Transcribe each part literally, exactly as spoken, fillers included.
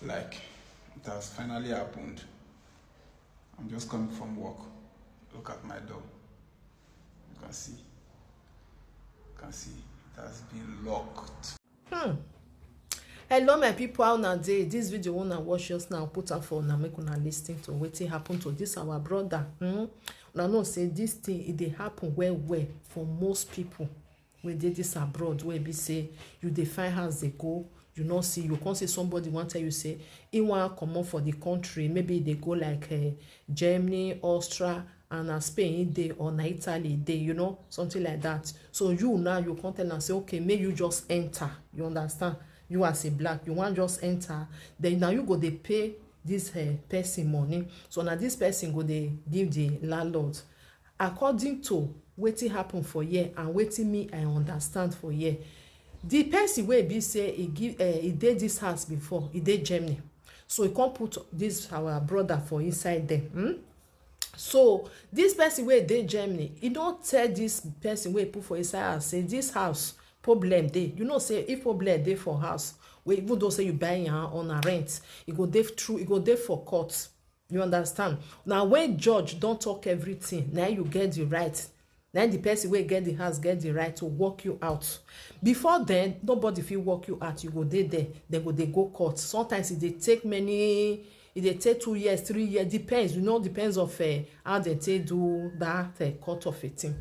Like, it has finally happened. I'm just coming from work. Look at my door. You can see. You can see it has been locked. Hmm. Hello, my people. How una dey? This video wey una watch just now, put am for una, make una listen to wetin happen to this our brother. Hmm? Una know say this thing, e dey happen well well for most people wey dey this abroad, wey be say you dey find house dey go, you no see, you come see somebody wan tell you say he wan comot for the country, maybe e dey go like, eh, Germany, Austria, and na Spain he dey, or na Italy he dey, you know, something like that. So you now, you come tell am say, okay, make you just enter. You understand? You as a black, you wan just enter. Then now you go dey pay this, eh, person money. So na this person go dey give the landlord. According to wetin happen for here and wetin me I understand for here, the person wey be say e give, eh, e dey this house before, e dey Germany. So e come put this our brother for inside there. Hmm? So this person wey dey Germany, e don tell this person wey put for inside house say this house, problem dey. You know say if problem dey for house, wey even though say you buy am on a rent, e go dey through, e go dey for court. You understand? Now when judge don talk everything, now you get the right. Now the person wey get the house get the right to walk you out. Before then, nobody fit walk you out. You go dey there. They go dey go court. Sometimes e dey take many, e dey take two years, three years. Depends, you know, depends of, eh, how they take do that, eh, court of a thing.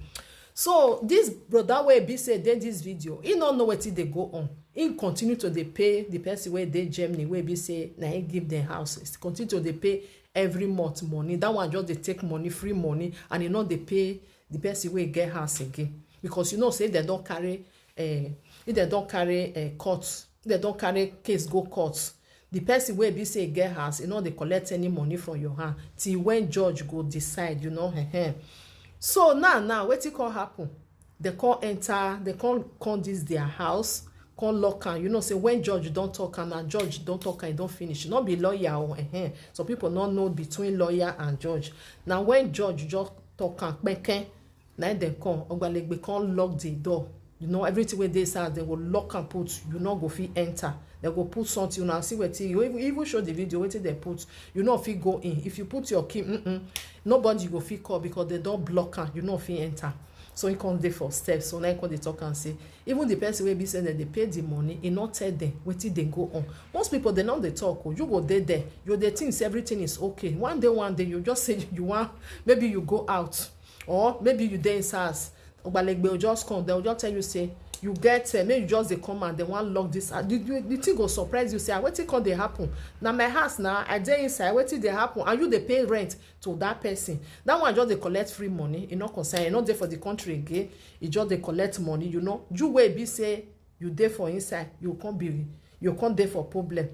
So this brother wey be say dey this video, he no know wetin dey go on. He continue to dey pay the person wey dey Germany, wey be say na he give them house. He continue to dey pay every month money. That one just dey take money, free money, and he no dey pay the person wey get house again. Because you know say if they don carry, eh, if they don carry, eh, court, if they don carry case go court, the person wey be say e get house, e no dey collect any money from your hand till when judge go decide, you know. Ehen. So now, now wetin come happen? They come enter, they come, come this their house, come lock am. You know say when judge don talk am, na judge don talk am, e don finish. No be lawyer o, ehen. Some people no know between lawyer and judge. Now when judge just talk am kpeke, na dem come, Ogbalegbe come lock the door. You know, everything wey dey inside, they go lock and put, you no go fit enter. They go put something, una see wetin, you even, even show the video, wetin they put, you no fit go in. If you put your key, mm-mm, nobody go fit call because they don block am, you no fit enter. So he come dey for steps, so now he come dey talk and say, even the person wey be say dem dey pay the money, e no tell them wetin dey go on. Most people, they no dey talk o. You go dey there, you dey think say everything is okay. One day, one day, you just say you wan, maybe you go out, or maybe you dey inside house. Ogbalegbe will just come, they will just tell you say you get, uh, make you just dey come and they wan lock this. Uh, the, the, the thing go surprise you, say, "Ah, wetin come dey happen? Na my house na, I dey inside, wetin dey happen?" And you dey pay rent to that person. That one just dey collect free money, e no concern, e no dey for the country again, e just dey collect money, you know. You wey be say you dey for inside, you come be, you come dey for problem.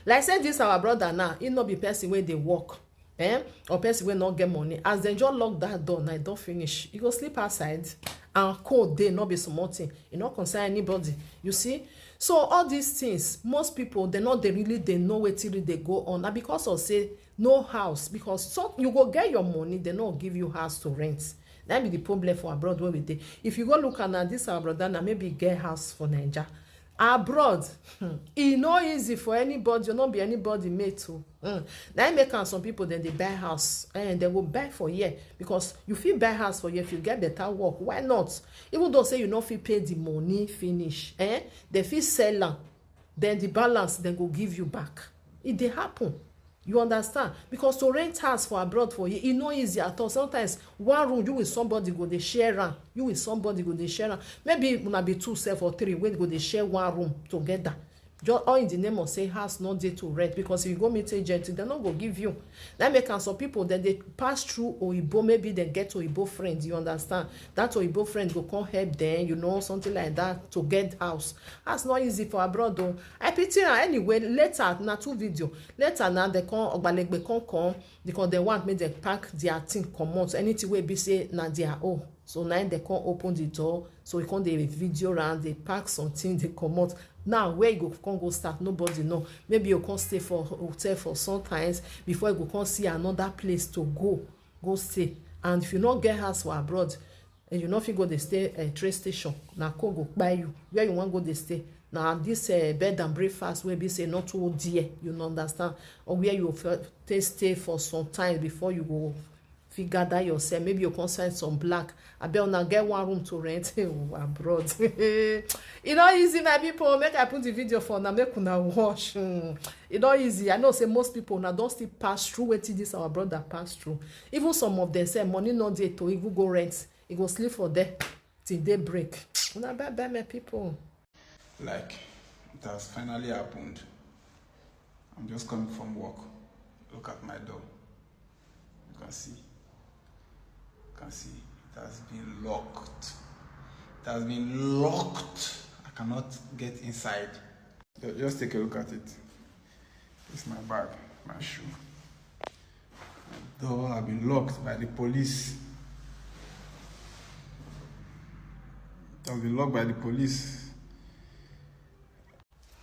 Like say this our brother now, he no be person wey dey work, eh, or person wey no get money. As dem just lock that door, na e don finish. E go sleep outside, and cold dey, no be small thing. E no concern anybody, you see. So all these things, most people, they no dey really dey know wetin really dey go on. Na because of say no house, because some, you go get your money, they no give you house to rent. That be the problem for abroad where we dey. If you go look at now, this our brother now, maybe get house for Naija. Abroad, hmm, e no easy for anybody, no be anybody mate o. Hmm. Na im make am some people dem dey buy house, and dem go buy for here, because you fit buy house for here if you get better work. Why not? Even though say you no fit pay the money finish, eh, dem fit sell am, then the balance dem go give you back. E dey happen. You understand? Because to rent house for abroad for here, e no easy at all. Sometimes one room, you with somebody go dey share am. You with somebody go dey share am. Maybe una be two sef or three wey go dey share one room together. Just all in the name of say house no dey to rent, because if you go meet agent, dem no go give you. Na make am some people dem dey pass through oyibo, maybe dem get oyibo friend, you understand? That oyibo friend go come help dem, you know, something like that, to get house. House no easy for abroad o. I pity am. Anyway, later na two video. Later na dem come, Ogbalegbe come come, because dem want make dem pack their thing comot, anything wey be say na their own. So na im dem come open the door. So e come dey video round, dey pack something, dey comot. Now where you go come go start, nobody know. Maybe you come stay for hotel for sometimes before you go come see another place to go, go stay. And if you no get house for abroad, and you no fit go dey stay, eh, train station, na cold go kpai you. Where you wan go dey stay? Na this uh, bed and breakfast wey be say not too dear, you no understand, or where you fit take stay for some time before you go fit gather yourself. Maybe you come sign some black. Abeg, una get one room to rent abroad. E no easy, my people. Make I put the video for una, make una watch. Hmm. E no easy. I know say most people now don still pass through wetin this our brother pass through. Even some of them say money no dey to even go rent. E go sleep for there till day break. Una bye bye, my people. Like, it has finally happened. I'm just coming from work. Look at my door. You can see. You can see. It has been locked. It has been locked. I cannot get inside. Ju- Just take a look at it. It's my bag, my shoe. My door have been locked by the police. It has been locked by the police.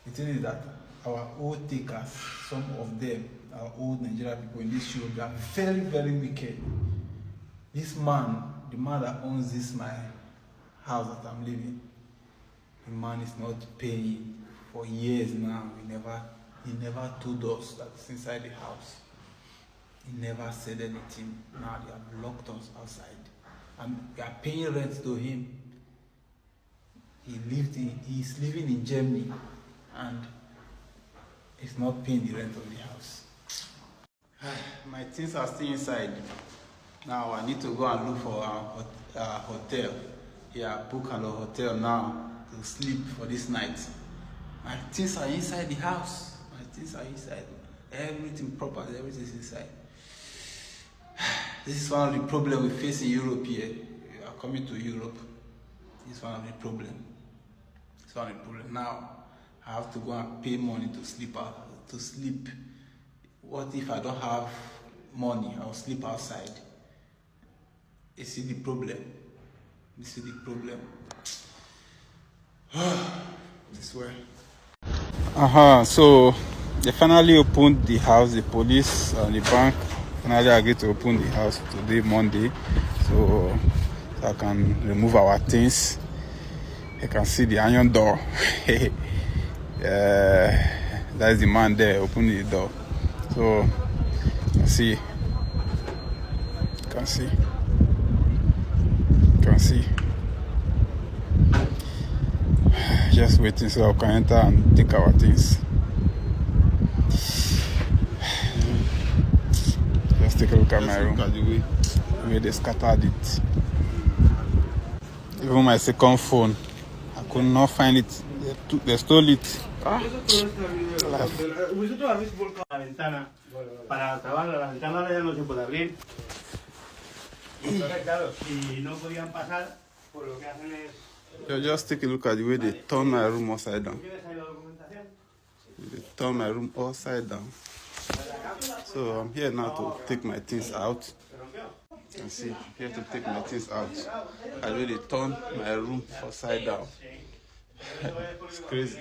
The thing is that our old takers, some of them, our old Nigerian people in this show, they are very, very wicked. This man, the man that owns this my house that I'm living, the man is not paying for years now. He never, he never told us that it's inside the house. He never said anything. Now they have locked us outside, and we are paying rent to him. He lived in, he's living in Germany, and he's not paying the rent of the house. My things are still inside. Now I need to go and look for a, hot- a hotel. Yeah, book a hotel now to sleep for this night. My things are inside the house. My things are inside. Everything proper, everything is inside. This is one of the problems we face in Europe here. We are coming to Europe. It's one of the problem. It's one of the problem. Now I have to go and pay money to sleep out, to sleep. What if I don't have money? I'll sleep outside. You see the problem. You see the problem. This way. Uh-huh. So they finally opened the house. The police and the bank finally agreed to open the house today, Monday. So, so I can remove our things. You can see the iron door. Uh, that's the man there opening the door. So, you can see. You can see. You can see. Just waiting so I can enter and take our things. Just take a look at my room. Look at the way, the way they scattered it. Even my second phone, I could not find it. They, took, they stole it. Ah. Life. La ventana. Para trabar la ventana ahora ya no se puede abrir. Entonces, claro, si no podían pasar, pues lo que hacen es... Just take a look at the way they turn my room upside down. They turn my room upside down. So I'm here now to take my things out. You can see, I'm here to take my things out. I really turn my room upside down. It's crazy.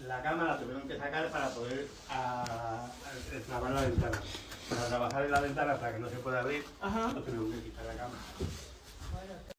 La cama la tuvieron que sacar para poder a, a, trabar la ventana. Para trabajar en la ventana para que no se pueda abrir, lo tuvieron que quitar la cama.